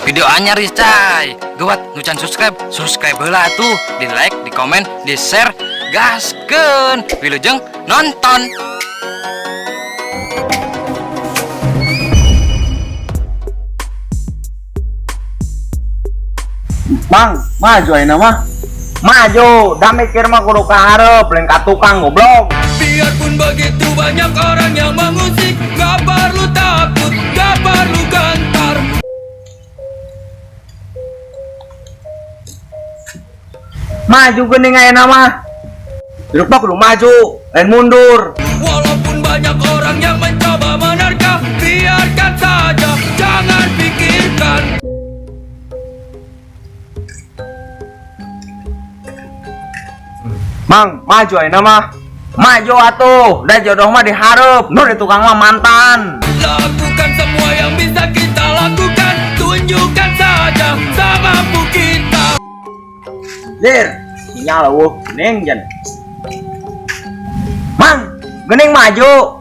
Video anyar ieu cai. Gawat nu can subscribe, subscribe heula atuh, di like, di komen, di share, gaskeun. Wilujeng nonton. Mang, maju ayeuna mah. Maju, da mikir mah kudu ka hareup, lain ka tukang goblok. Biarpun begitu banyak orang yang mengusik, gak perlu takut, gak perlu gentar. Maju geuning ayeuna mah. Hidup mah kudu maju, lain mundur. Walaupun banyak orang yang mencoba menerka, biarkan saja, jangan pikirkan. Mang, maju ayeuna mah. Maju atuh, da jodoh mah dihareup, nu di tukang mah mantan. Lakukan semua yang bisa kita lakukan, tunjukkan saja semampu kita. Lir, sinyal eueuh geuning jan. Mang, geuning maju.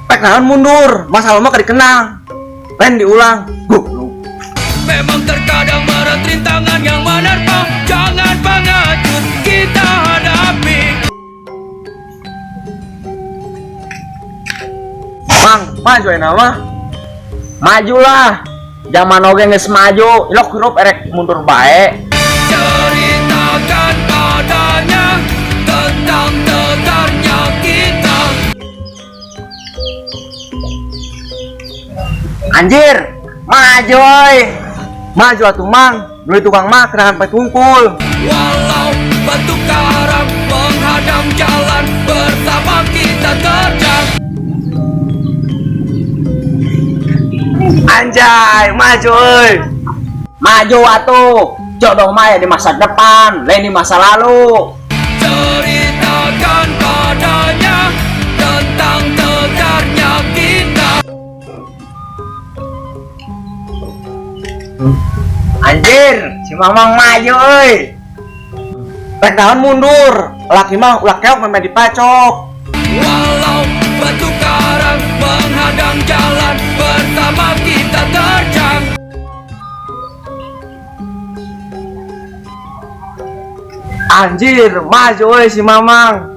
Pek naon mundur, masalah mah keur dikenang. Lain diulang. Goblok. Memang terkadang berat rintangan yang menerpa, jangan pengecut, kita hadapi. Mang, maju ayeuna mah. Majulah. Zaman oge geus maju, ilok hirup erek mundur bae. Ceritakan padanya tentang tegarnya kita. Anjir, maju euy. Maju atuh Mang, beli tukang mah kenakan pet hungkul. Walau batu karang menghadang jalan, bersama kita terjang. Anjay, maju euy. Maju atuh. Jodoh mah ya di masa depan, lain di masa lalu. Ceritakan padanya tentang tegarnya kita. Anjir, si Mamang maju euy. Rek naon mundur, laki mah ulah keok memang dipacok. Walau batu karang menghadang jalan, bersama kita terjang. Anjir, maju euy si Mamang.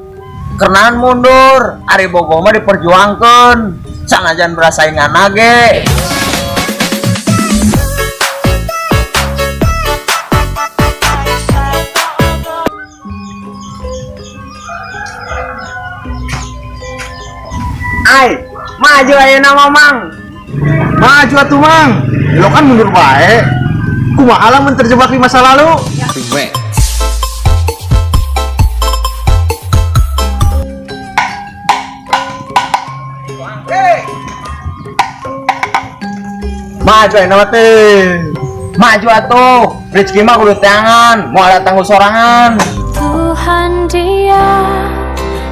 Kenaan mundur, ari bogoh mah diperjuangkeun. Sanajan berasaingan ge. Ai, maju ayeuna Mamang. Maju atuh Mang. Lo kan mundur bae. Kumaha lamun terjebak di masa lalu? Maju ayeuna mah teh. Maju atuh. Rezeki mah kudu teangan, moal datang ku sorangan. Tuhan, dia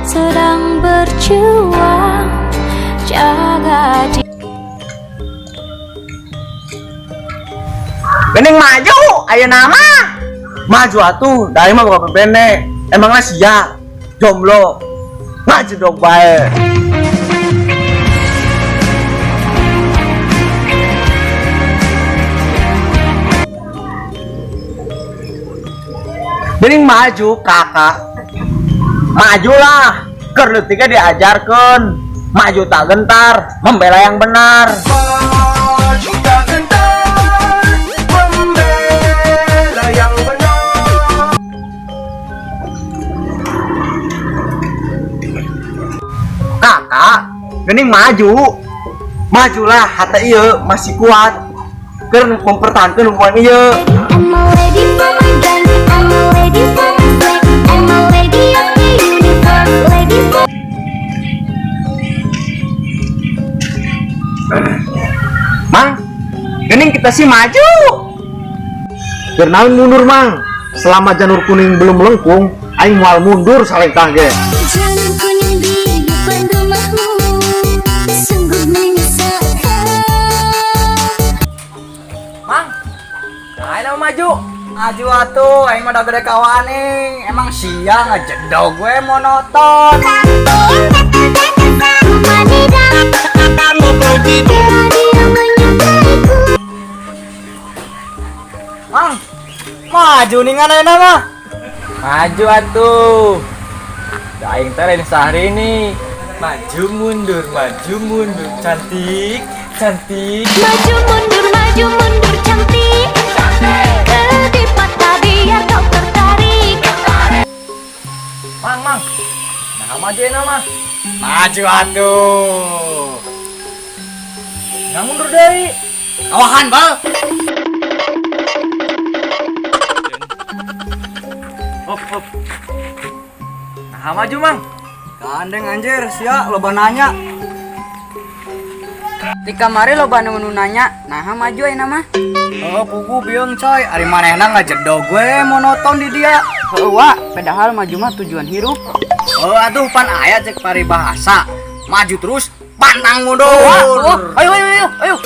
sedang berjuang, jaga dia. Gening maju ayeuna mah. Maju atuh, da aing mah boga pepene. Emangna sia jomblo. Maju dong bae. Gening maju kakak. Majulah, keur leutiknya diajarkeun. Maju tak gentar, membela yang benar. Maju tak gentar, membela yang benar. Kakak, gening maju. Majulah, hati ieu masih kuat. Keur mempertahankan hubungan ieu. I'm a lady for my gang, I'm a lady for my slang, I'm a lady of the universe, lady for Mang, gening kita sih maju. Keur naon mundur Mang? Selama janur kuning belum melengkung, aing moal mundur salengkah ge. Janur kuning di depan rumahmu sungguh menyesakkan. Mang, ayo maju. Maju atuh, aing mah da gede kawani. Emang sia ngejedog gue monoton. Dia menyukaiku. Maju ningan ayeuna mah. Maju atuh. Da aing teh lain Syahrini. Maju mundur, maju mundur, cantik, cantik. Maju mundur cantik. Kedip mata biar kau tertarik. Mang, mang. Nah, maju ayeuna mah. Maju atuh. Nggak mundur deui. Awahan, Bal. Hop, hop. Nah, maju, Mang. Gandeng anjir, sia loba nanya. Di kamari loba nu nanya, nah maju ayeuna mah. Oh, pugu biung coy, ari manehna ngajedog we monoton di dia. Heuh wa, padahal maju mah tujuan hirup. Oh, atuh pan aya cek paribahasa. Maju terus, pantang mundur. Oh, ayo ayo ayo ayo.